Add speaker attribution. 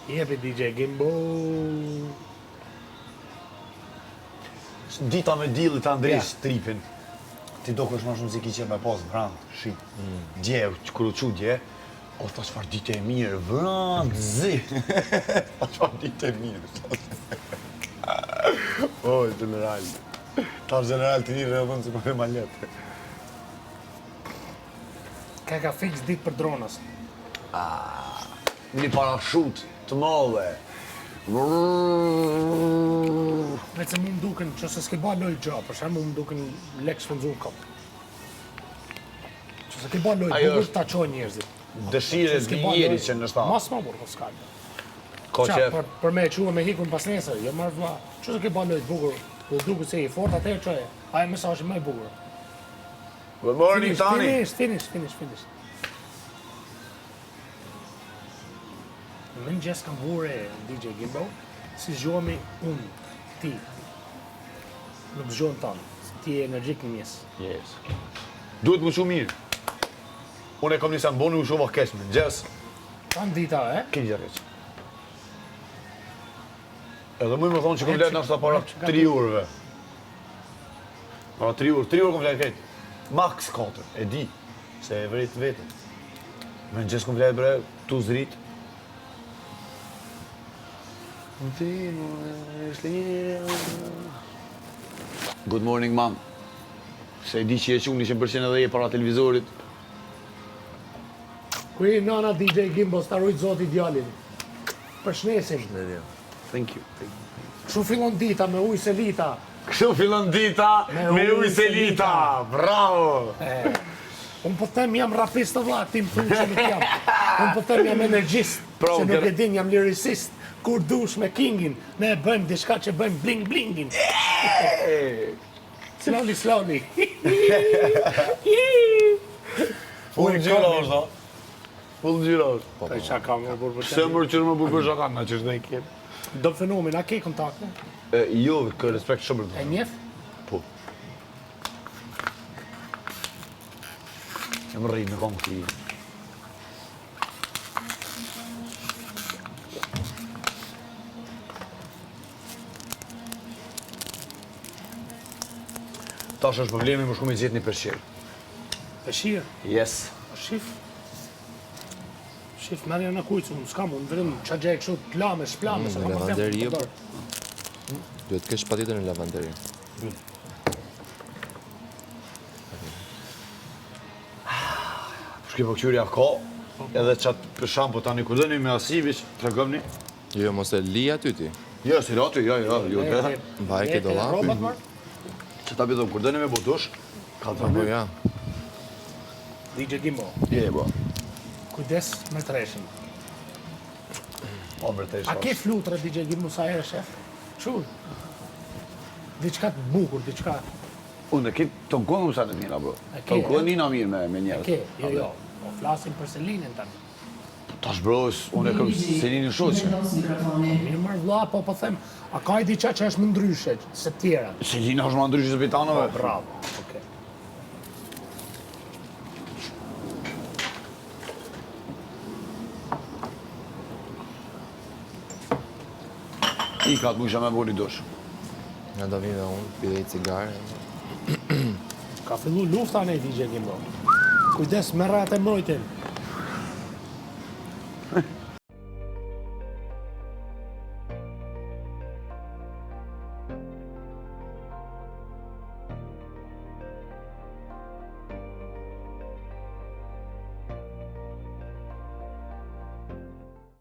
Speaker 1: Jepi DJ Gimbo.
Speaker 2: Dita me diell ta ndreq tripin. Ti do kush ma shumë si ki qef me pas vrant, shi. Mm. Dje, kur u çu dje, o tha çfarë dite e mirë, vrant, zi. Tha çfarë dite e mirë. O, general. Ta general të një rrëdhën si më ma letë.
Speaker 1: Ka ka fiks ditë për dronës.
Speaker 2: Ah, një parashut të madhe.
Speaker 1: Vetë se mu më duken, që se s'ke ba lojë gja, për shembull më duken lek shpenzu kot. Që se ke ba lojë bukur, ta qojnë njerëzit.
Speaker 2: Dëshirë e njeri që në shta.
Speaker 1: Mas më burë, po s'ka.
Speaker 2: Ko
Speaker 1: Qa, për, për me e çu me hikun pas nesër, jo marrë vlla. Që se ke ba lojë bukur, dhe duket se i fort atëherë çoje. Ai mesazhi më i bukur.
Speaker 2: Good morning, Tani.
Speaker 1: Finish, finish, finish, finish. Në mëngjes kam vure DJ Gimbo, si zgjohemi unë, ti. Nuk zgjohen tanë, ti je energjik në mëngjes.
Speaker 2: Yes. Duhet më shumë mirë. Unë e kam një sen bonu, u çova keq në mëngjes.
Speaker 1: Tanë dita, e?
Speaker 2: Ke një keq. Edhe më më thonë që kom flejt nashta para 3 orëve. Para 3 orë, 3 orë kom flejt krejt. Max 4, e di, se e vrejt vetën. Në mëngjes kom flejt bre, tu zrit. Good morning, mam. Se e di që je çu 100% edhe je para televizorit.
Speaker 1: Ku je nana DJ Gimbo, ta rujt zoti djalin. Përshnesim.
Speaker 2: Thank you. Thank you.
Speaker 1: Kështu fillon dita me ujë Selita.
Speaker 2: Kështu fillon dita me ujë Selita. Bravo.
Speaker 1: Unë po them jam rapist të vlla, ti më thu që nuk jam. Unë po them jam energjist, se nuk e din jam liricist. Kur dush me Kingin, ne e bëjmë diçka që bëjmë bling blingin. Slowly, slowly.
Speaker 2: Full ngjyra është, a? Full ngjyra është.
Speaker 1: Po, po. Shaka më burr
Speaker 2: për Pse më qyr më burr për shaka, na që është ne kemi.
Speaker 1: Don Fenomin, a ke kontakte?
Speaker 2: E, jo, kë respekt shumë për
Speaker 1: të. E njef?
Speaker 2: Po. E më rri me konë këti. Tash është problemi më shumë i gjetë një peshqir.
Speaker 1: Peshqir?
Speaker 2: Yes.
Speaker 1: Shif. Shif, merrja në kujtë, unë s'kam, unë vetëm që gjej kështu të lame, shplame,
Speaker 3: mm, se kam lavanderi, po. Duhet të kesh patjetër në lavanderi. Mm.
Speaker 2: Shki po këqyrja ka, edhe qatë për shampo tani kur dëni me asivish, tregomni.
Speaker 3: Jo, jo, mos e li aty ti.
Speaker 2: Jo, si aty, jo, jo, jo.
Speaker 3: Mbaj ke dollapi.
Speaker 2: Që ta bidhëm, kur dëni me bo dush, ka të
Speaker 3: Po ja.
Speaker 1: DJ Gimbo.
Speaker 2: Je, bo.
Speaker 1: Kujdes me treshin.
Speaker 2: Po, me treshin.
Speaker 1: A ke flutra DJ Gimbo sa herë shef? Çu? Diçka të bukur, diçka.
Speaker 2: Unë e ke të në kohë sa të mira, bro. Të në kohë nina mirë me, me njerëz.
Speaker 1: E ke, jo, jo. Po flasim për Selinin tani.
Speaker 2: Tash bro, unë e kam Selinin shoqe.
Speaker 1: Mirë mërë vlla, po po them, a ka i diçka që është më ndryshe se të tjerat?
Speaker 2: Selina është më ndryshe se Pitanove.
Speaker 1: Po, bravo, okej.
Speaker 2: I ka të mujsha me bo një dush.
Speaker 3: Nga do vi dhe unë, pi dhe i cigare.
Speaker 1: Ka fillu lufta në DJ Gimbo. Kujdes, merre atë mbrojtjen.